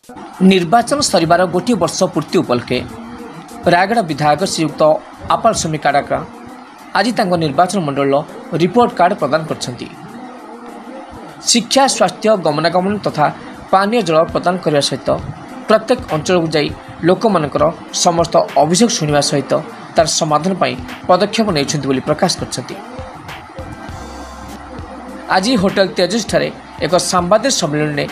ନିର୍ବାଚନ ସରିବାର ଗୋଟିଏ ବର୍ଷ ପୂର୍ତ୍ତି ଉପଲକ୍ଷେ ରାୟଗଡ଼ା ବିଧାୟକ ଶ୍ରୀଯୁକ୍ତ ଆପାଲସ୍ୱାମୀ କାଡାକା ଆଜି ତାଙ୍କ ନିର୍ବାଚନ ମଣ୍ଡଳୀର ରିପୋର୍ଟ କାର୍ଡ଼ ପ୍ରଦାନ କରିଛନ୍ତି। ଶିକ୍ଷା, ସ୍ୱାସ୍ଥ୍ୟ, ଗମନାଗମନ ତଥା ପାନୀୟ ଜଳ ପ୍ରଦାନ କରିବା ସହିତ ପ୍ରତ୍ୟେକ ଅଞ୍ଚଳକୁ ଯାଇ ଲୋକମାନଙ୍କର ସମସ୍ତ ଅଭିଯୋଗ ଶୁଣିବା ସହିତ ତାର ସମାଧାନ ପାଇଁ ପଦକ୍ଷେପ ନେଉଛନ୍ତି ବୋଲି ପ୍ରକାଶ କରିଛନ୍ତି। ଆଜି ହୋଟେଲ ତେଜସଠାରେ ଏକ ସାମ୍ବାଦିକ ସମ୍ମିଳନୀରେ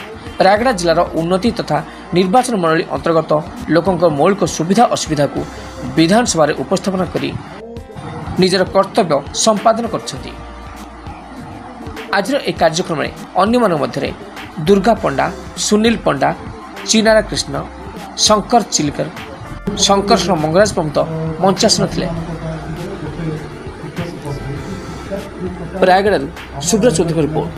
ରାୟଗଡ଼ା ଜିଲ୍ଲାର ଉନ୍ନତି ତଥା ନିର୍ବାଚନ ମଣ୍ଡଳୀ ଅନ୍ତର୍ଗତ ଲୋକଙ୍କ ମୌଳିକ ସୁବିଧା ଅସୁବିଧାକୁ ବିଧାନସଭାରେ ଉପସ୍ଥାପନ କରି ନିଜର କର୍ତ୍ତବ୍ୟ ସମ୍ପାଦନ କରିଛନ୍ତି। ଆଜିର ଏହି କାର୍ଯ୍ୟକ୍ରମରେ ଅନ୍ୟମାନଙ୍କ ମଧ୍ୟରେ ଦୁର୍ଗା ପଣ୍ଡା, ସୁନୀଲ ପଣ୍ଡା, ଚିନାରା କୃଷ୍ଣ, ଶଙ୍କର ଚିଲିକର, ଶଙ୍କର୍ଷଣ ମଙ୍ଗରାଜ ପ୍ରମୁଖ ମଞ୍ଚାସୀନ ଥିଲେ। ରାୟଗଡ଼ାରୁ ସୁବ୍ରତ ଚୌଧୁରୀଙ୍କ ରିପୋର୍ଟ।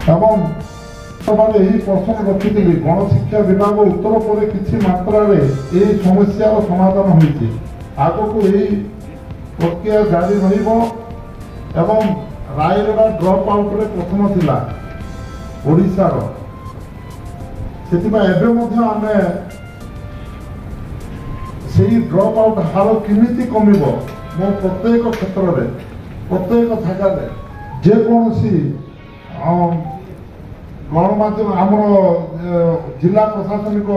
ଏବଂ ଏହି ପ୍ରଶ୍ନ ରଖିଥିଲି, ଗଣଶିକ୍ଷା ବିଭାଗ ଉତ୍ତର ପରେ କିଛି ମାତ୍ରାରେ ଏହି ସମସ୍ୟାର ସମାଧାନ ହୋଇଛି। ଆଗକୁ ଏହି ପ୍ରକ୍ରିୟା ଜାରି ରହିବ। ଏବଂ ରାୟଗଡ଼ା ଡ୍ରପ୍ ଆଉଟ୍ରେ ପ୍ରଥମ ଥିଲା ଓଡ଼ିଶାର, ସେଥିପାଇଁ ଏବେ ମଧ୍ୟ ଆମେ ସେଇ ଡ୍ରପ୍ ଆଉଟ୍ ହାର କେମିତି କମିବ, ମୁଁ ପ୍ରତ୍ୟେକ କ୍ଷେତ୍ରରେ ପ୍ରତ୍ୟେକ ଜାଗାରେ ଯେକୌଣସି ଗଣମାଧ୍ୟମ, ଆମର ଜିଲ୍ଲା ପ୍ରଶାସନିକ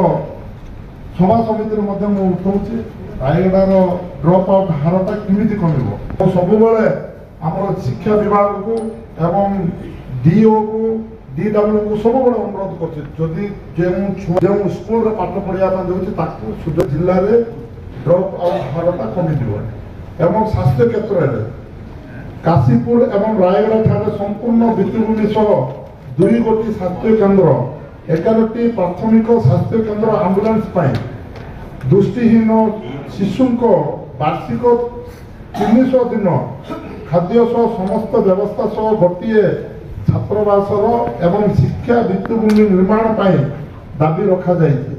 ସଭା ସମିତିରେ ମଧ୍ୟ ମୁଁ ଉଠାଉଛି ରାୟଗଡ଼ାର ଡ୍ରପ୍ ଆଉଟ୍ ହାରଟା କେମିତି କମିବ। ସବୁବେଳେ ଆମର ଶିକ୍ଷା ବିଭାଗକୁ ଏବଂ ଡିଓକୁ, ଡିଡବ୍ଲ୍ୟୁକୁ ସବୁବେଳେ ଅନୁରୋଧ କରୁଛି, ଯଦି ଯେଉଁ ଛୁଆ ଯେଉଁ ସ୍କୁଲରେ ପାଠ ପଢ଼ିବା ପାଇଁ ଯାଉଛି ତାକୁ ସୁଯୋଗ, ଜିଲ୍ଲାରେ ଡ୍ରପ୍ ଆଉଟ୍ ହାରଟା କମିଯିବ। ଏବଂ ସ୍ୱାସ୍ଥ୍ୟ କ୍ଷେତ୍ରରେ କାଶୀପୁର ଏବଂ ରାୟଗଡ଼ା ଠାରେ ସମ୍ପୂର୍ଣ୍ଣ ଭିତ୍ତିଭୂମି ସହ 2 ଗୋଟି ସ୍ୱାସ୍ଥ୍ୟ କେନ୍ଦ୍ର, 11ଟି ପ୍ରାଥମିକ ସ୍ୱାସ୍ଥ୍ୟ କେନ୍ଦ୍ର, ଆମ୍ବୁଲାନ୍ସ ପାଇଁ ଦୃଷ୍ଟିହୀନ ଶିଶୁଙ୍କ ବାର୍ଷିକ 300 ଦିନ ଖାଦ୍ୟ ସହ ସମସ୍ତ ବ୍ୟବସ୍ଥା ସହ ଗୋଟିଏ ଛାତ୍ରାବାସର ଏବଂ ଶିକ୍ଷା ଭିତ୍ତିଭୂମି ନିର୍ମାଣ ପାଇଁ ଦାବି ରଖାଯାଇଛି।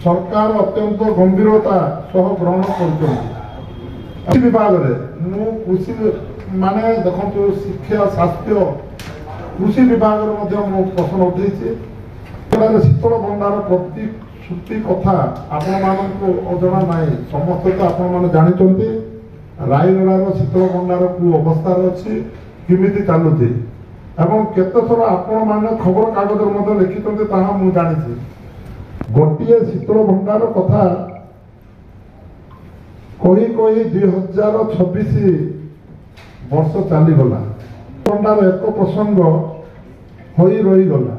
ସରକାର ଅତ୍ୟନ୍ତ ଗମ୍ଭୀରତା ସହ ଗ୍ରହଣ କରୁଛନ୍ତି। ବିଭାଗରେ ମୁଁ କୃଷି ମାନେ ଦେଖନ୍ତୁ, ଶିକ୍ଷା, ସ୍ୱାସ୍ଥ୍ୟ, କୃଷି ବିଭାଗରେ ମଧ୍ୟ ମୁଁ ପ୍ରଶ୍ନ ଉଠେଇଛି। ଶୀତଳ ଭଣ୍ଡାର ପ୍ରତିଶ୍ରୁତି କଥା ଆପଣମାନଙ୍କୁ ଅଜଣା ନାହିଁ, ସମସ୍ତେ ତ ଆପଣମାନେ ଜାଣିଛନ୍ତି ରାୟଗଡ଼ାର ଶୀତଳ ଭଣ୍ଡାର କେଉଁ ଅବସ୍ଥାରେ ଅଛି, କେମିତି ଚାଲୁଛି ଏବଂ କେତେଥର ଆପଣମାନେ ଖବରକାଗଜରେ ମଧ୍ୟ ଲେଖିଛନ୍ତି, ତାହା ମୁଁ ଜାଣିଛି। ଗୋଟିଏ ଶୀତଳ ଭଣ୍ଡାର କଥା କହି କହି 2026 ବର୍ଷ ଚାଲିଗଲା, ଭଣ୍ଡାର ଏକ ପ୍ରସଙ୍ଗ ହୋଇ ରହିଗଲା।